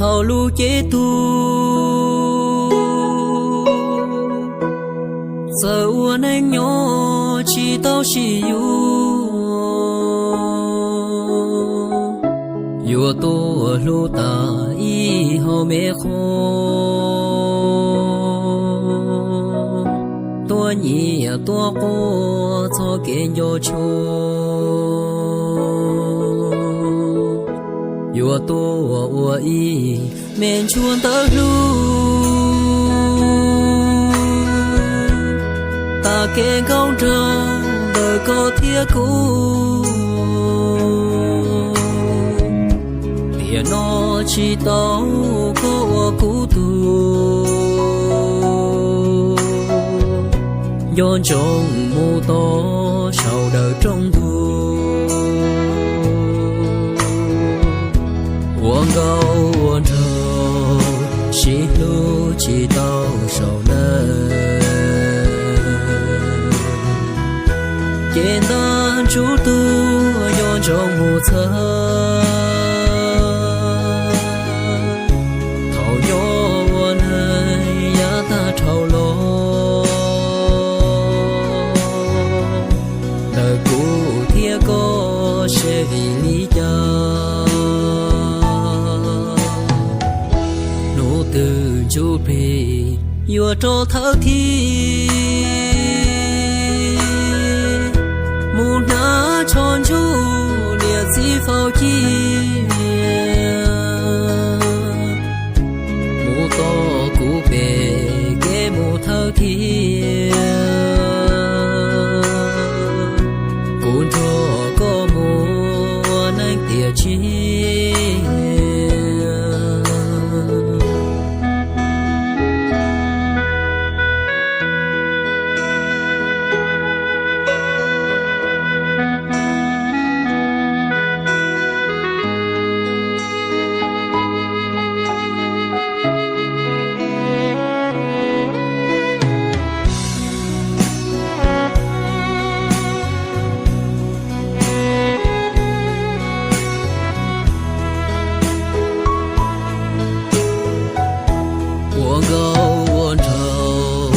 Thaum lub cev tug, txawm ua neej nyob tsis tau sib yuav, yuav tuaj hlub tas ib hom me qhua, tuaj nyiam tuaj quaj txog kev nco tshua, yuav tuaj ua ib me ntsuag ntawv hlub, tas kev nkauj nraug ntawm koj thiab kuv. Tiam no tsis tau koj ua kuv tug, nco ntsoov mus tod saum dawm rooj ntug, ua nkauj ua nraug sib hlub tsis tau saum dawm, ces ntab ntsuj tug nco ntsoov mus txhawb. Thaum nyob ua neej yav tag dhau los, ntawm kuv thiab koj seb vim li cas, hnub twg ntsuj plig yuav rov thawb thiab, mus hnav tsho ntsuj niam txiv faus cia, mus tom kuv pem kev mus thawb thiab, kuv nrog koj mus ua neej tiam tsiaj. Ua nkauj ua nraug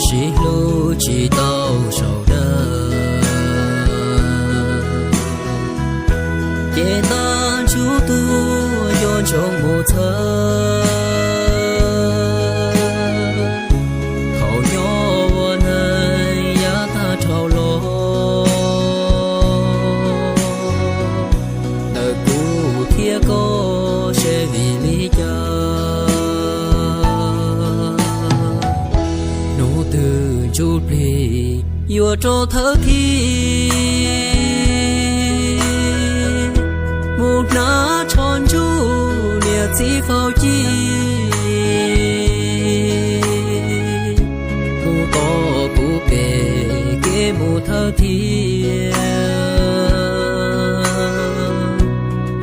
sib hlub tsis tau saum dawm, ces ntab ntsuj tug nco ntsoov mus txhawb. Thaum nyob ua neej yav tag dhau los, ntawm kuv thiab koj seb vim li cas, hnub twg ntsuj plig yuav rov thawb thiab, mus hnav tsho ntsuj niam txiv faus cia, mus tom kuv pem kev mus thawb thiab,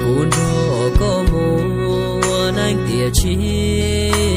kuv nrog koj mus ua neej tiam tsiaj.